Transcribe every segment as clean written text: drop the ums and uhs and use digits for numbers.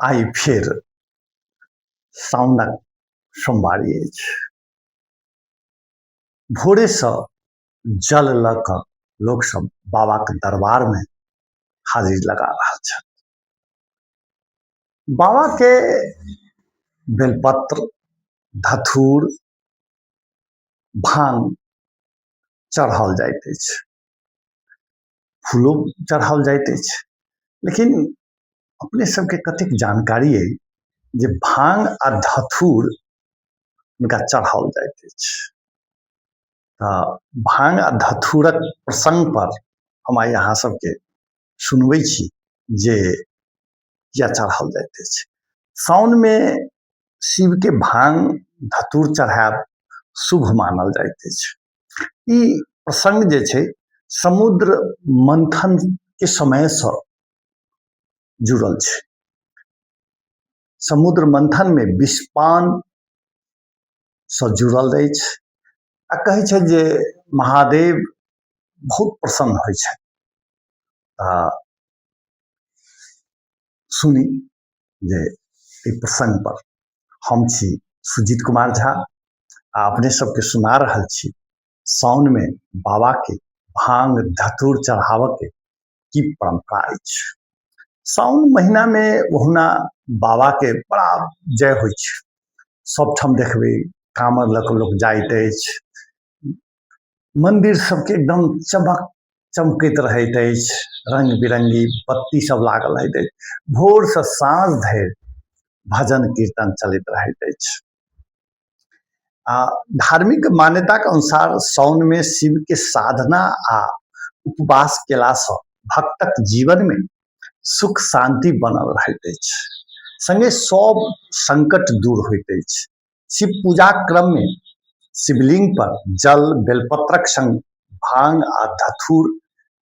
आइ फेर साउनक सोमवारी अछि। भोरेसँ जल लऽ कऽ लोकसभ बाबाक दरबारमे हाजिर लगा रहल छथि। बाबाके बेलपत्र, धथूर, भांग चढ़ाओल जाइत अछि, फूलो चढ़ाओल जाइत अछि, लेकिन अपने सबके कतेक जानकारी अइ जे भांग आ धथूर हुनका चढ़ाओल जाइत अछि। तऽ भांग आ धथूरक प्रसंग पर हम आइ अहाँ सबके सुनबै छी जे किया चढ़ाओल जाइत अछि। साउनमे शिवके भांग धतूर चढ़ायब शुभ मानल जाइत अछि। ई प्रसंग जे छै समुद्र मंथन के समयसँ जुड़ल छै। समुद्र मंथन मे विषपान सँ जुड़ल अछि आ कहै छै जे महादेव बहुत प्रसन्न होइ छथि। तऽ सुनी जे एहि प्रसंग पर हम छी सुजीत कुमार झा आ अपने सबके सुना रहल छी साउनमे बाबाके भांग धतूर चढ़ाबऽके की परम्परा अछि। साउन महीनामे ओहुना बाबाके बड़ा जय होइ छै। सबठाम देखबै कामर लऽ कऽ लोक जाइत अछि, मन्दिर सबके एकदम चमक चमकैत रहैत अछि, रंग बिरंगी बत्ती सब लागल रहैत अछि। भोरसँ साँझ धरि भजन कीर्तन चलैत रहैत अछि। आ धार्मिक मान्यताके अनुसार साउनमे शिवके साधना आ उपवास केलासँ भक्तक जीवनमे सुख शान्ति बनल रहैत अछि, संगे सब संकट दूर होइत अछि। शिव पूजाक क्रममे शिवलिंग पर जल, बेलपत्रक संग भांग आ धथूर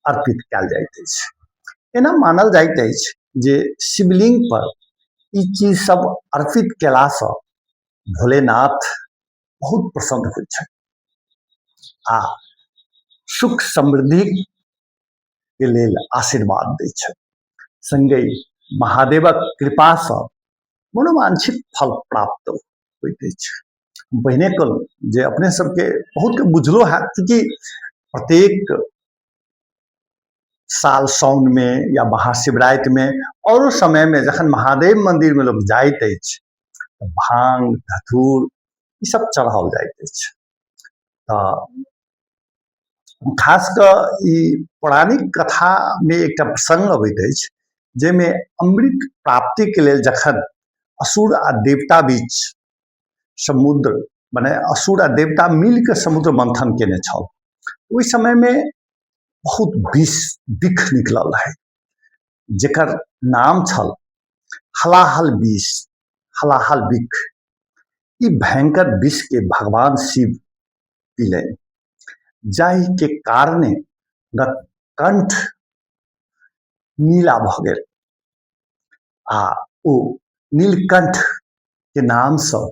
अर्पित कयल जाइत अछि। एना मानल जाइत अछि जे शिवलिंग पर ई चीज सब अर्पित केलासँ भोलेनाथ बहुत प्रसन्न होइ छथि आ सुख समृद्धि के लेल आशीर्वाद दै छथि। संगहि महादेवक कृपासँ मनोवांछित फल प्राप्त होइत अछि। हम पहिने कहलहुँ जे अपने सबके बहुतके बुझलो हैत कि प्रत्येक साल साउनमे या महाशिवरातिमे औरो समयमे जखन महादेव मन्दिरमे लोक जाइत अछि तऽ भांग धतूर ई सब चढ़ाओल जाइत अछि। तऽ खास कऽ ई पौराणिक कथामे एकटा प्रसंग अबैत अछि जाहिमे अमृत प्राप्तिके लेल जखन असुर आ देवता बीच समुद्र मने असुर आ देवता मिल कऽ समुद्र मंथन केने छल, ओहि समयमे बहुत विष बिख निकलल रहै जेकर नाम छल हलाहल विष, हलाहल बिख। ई भयंकर विष के भगवान शिव पीलनि, जाहि के कारणे हुनक कंठ नीला भऽ गेल आ ओ नीलकंठ के नामसँ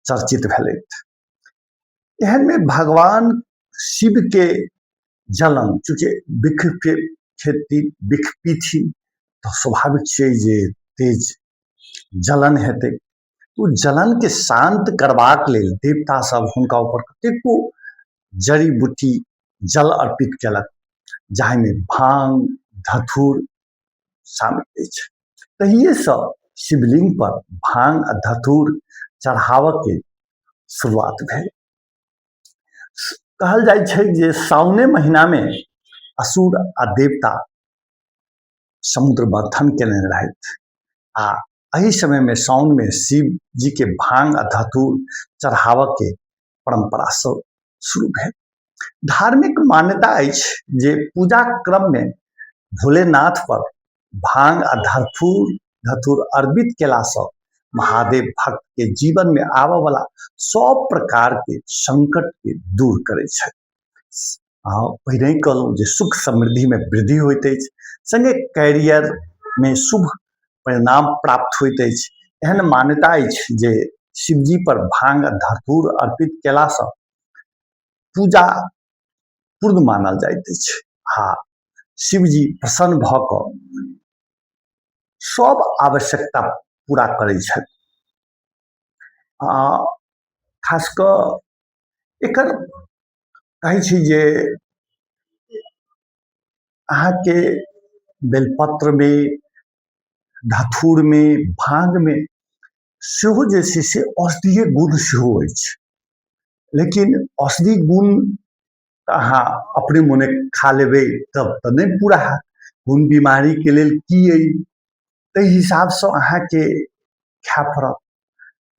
चर्चित भेलथि। एहनमे भगवान शिव के जलन, चूँकि बिख के खेती बिख पीथिन तऽ स्वाभाविक छै जे तेज जलन हेतै। ओ जलन के शान्त करबाक लेल देवता सब हुनका ऊपर कतेको जड़ी बूटी जल अर्पित केलक, जाहिमे भांग धथुर शामिल अछि। तहिएसँ शिवलिंग पर भांग आ धथुर चढ़ाबऽ के शुरुआत भेल। कहल जाइ छै जे साउने महीनामे असुर आ देवता समुद्र मंथन केने रहथि आ एहि समयमे साउनमे शिव जी के भांग आ धतूर चढ़ाबऽ के परम्परा सब शुरू भेल। धार्मिक मान्यता अछि जे पूजा क्रममे भोलेनाथ पर भांग आ धतूर धतूर अर्पित केलासँ महादेव भक्त के जीवन में आबऽ वाला सब प्रकार के संकट के दूर करै छथि। पहिने ही कहलहुँ जे सुख समृद्धि में वृद्धि होइत अछि, संगे कैरियर में शुभ परिणाम प्राप्त होइत अछि। एहन मान्यता अछि जे शिवजी पर भांग आ धतूर अर्पित केलासँ पूजा पूर्ण मानल जाइत अछि आ शिवजी प्रसन्न भऽ कऽ सब आवश्यकता पूरा करै छथि। आ खास कऽ एकर कहै छी जे अहाँके बेलपत्रमे, धथुरमे, भाङ्गमे सेहो जे छै से औषधीय गुण सेहो अछि। लेकिन औषधि गुण तऽ अहाँ अपने मोने खा लेबै तब तऽ नहि पूरा हैत। कोन बीमारीके लेल की अइ, ताहि हिसाबसँ अहाँके खाय पड़त।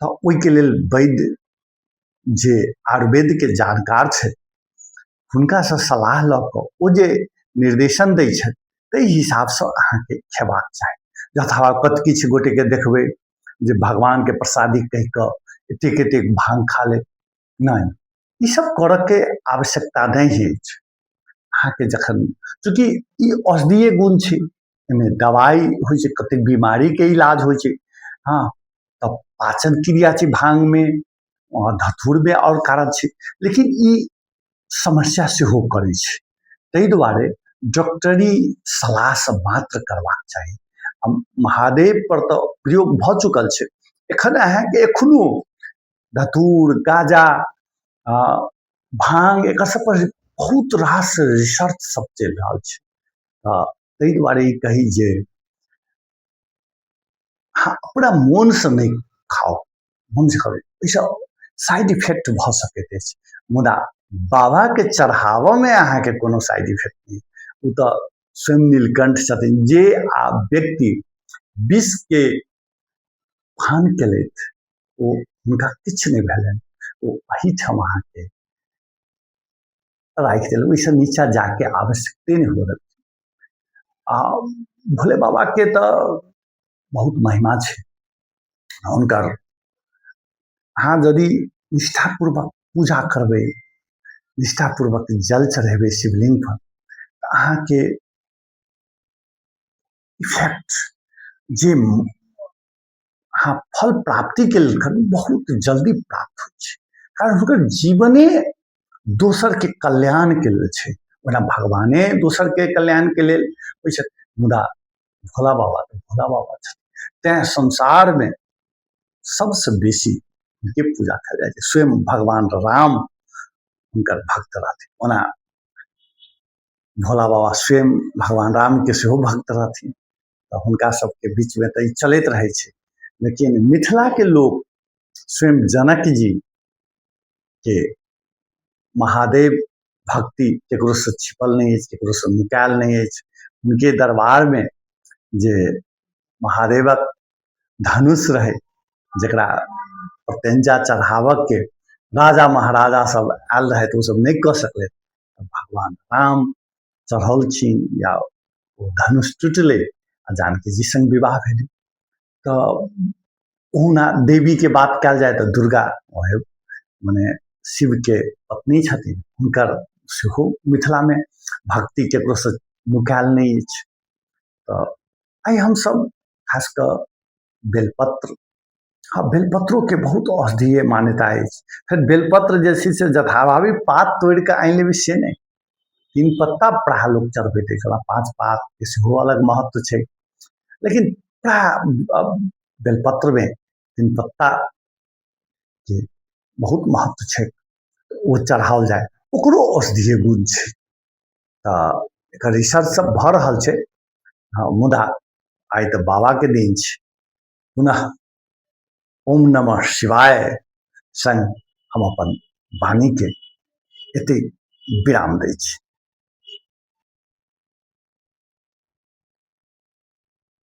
तऽ ओहिके लेल वैद्य जे आयुर्वेदके जानकार छथि, हुनकासँ सलाह लऽ कऽ ओ जे निर्देशन दै छथि, ताहि हिसाबसँ अहाँके खेबाक चाही। यथा कत किछु गोटेके देखबै जे भगवानके प्रसादी कहि कऽ एतेक एतेक भाङ्ग खा लेत। नहि, ई सब करऽके आवश्यकता नहि अछि। अहाँके जखन चूँकि ई औषधीय गुण छै, एहिमे दवाइ होइ छै, कतेक बीमारीके इलाज होइ छै। हँ, तऽ पाचन क्रिया छै भाङ्गमे, धतूरमे आओर कारण छै, लेकिन ई समस्या सेहो करै छै। ताहि दुआरे डॉक्टरी सलाहसँ मात्र करबाक चाही। आ महादेव पर तऽ प्रयोग भऽ चुकल छै। एखन अहाँके एखनो धतूर, गाजा, भांग, एकर सब पर बहुत रास रिसर्च सब चलि रहल छै। तऽ ताहि दुआरे ई कही जे अहाँ अपना मोनसँ नहि खाउ, मोनसँ करू, एहिसँ साइड इफेक्ट भऽ सकैत अछि। मुदा बाबाके चढ़ाबऽमे अहाँके कोनो साइड इफेक्ट नहि। ओ तऽ स्वयं नीलकण्ठ छथिन। जे आ व्यक्ति विषके पान केलथि, ओ हुनका किछु नहि भेलनि। ओ एहिठाम अहाँके राखि देलक, ओहिसँ नीचा जाके आवश्यकते नहि हो। आ भोले बाबाके तऽ बहुत महिमा छै हुनकर। अहाँ यदि निष्ठापूर्वक पूजा करबै, निष्ठापूर्वक जल चढ़ेबै शिवलिंग पर, तऽ अहाँके इफेक्ट जे अहाँ फल प्राप्तिके लेल करू, बहुत जल्दी प्राप्त होइ छै। कारण हुनकर जीवने दोसरके कल्याणके लेल छै। ओना भगवाने दोसरके कल्याणके लेल होइ छथि, मुदा भोला बाबा तऽ भोला बाबा छथि। तैँ संसारमे सबसँ बेसी हुनके पूजा कयल जाइ छै। स्वयं भगवान राम हुनकर भक्त रहथिन। ओना भोला बाबा स्वयं भगवान रामके सेहो भक्त रहथिन, तऽ हुनका सबके बीचमे तऽ ई चलैत रहै छै। लेकिन मिथिलाके लोक स्वयं जनक जी के महादेव भक्ति ककरोसँ छिपल नहि अछि, ककरोसँ नुकायल नहि अछि। हुनके दरबारमे जे महादेवक धनुष रहै, जकरा प्रत्यंचा चढ़ाबऽके राजा महाराजा सब आयल रहथि, तऽ ओसब नहि कऽ सकलै, भगवान राम चढ़ौलखिन या ओ धनुष टूटलै आ जानकी जी संग विवाह भेलै। तऽ ओहुना देवीके बात कयल जाय तऽ दुर्गा ओहे मने शिवके पत्नी छथिन, हुनकर सेहो मिथिलामे भक्ति ककरोसँ नुकायल नहि अछि। तऽ आइ हमसब खास कऽ बेलपत्र, हँ, बेलपत्रोके बहुत औषधीय मान्यता अछि। फेर बेलपत्र जे छै से जथाभावी पात तोड़ि कऽ आनि लेबै से नहि, तीन पत्ता प्रायः लोक चढ़बैत अछि। ओना पाँच पातके सेहो अलग महत्व छै, लेकिन प्रायः बेलपत्रमे तीन पत्ताके बहुत महत्व छै, ओ चढ़ाओल जाय, ओकरो औषधीय गुण छै। तऽ एकर रिसर्च सब भऽ रहल छै। हँ, मुदा आइ तऽ बाबाके दिन छै। पुनः ओम नमः शिवाय संग हम अपन वाणीके एते विराम दै छी।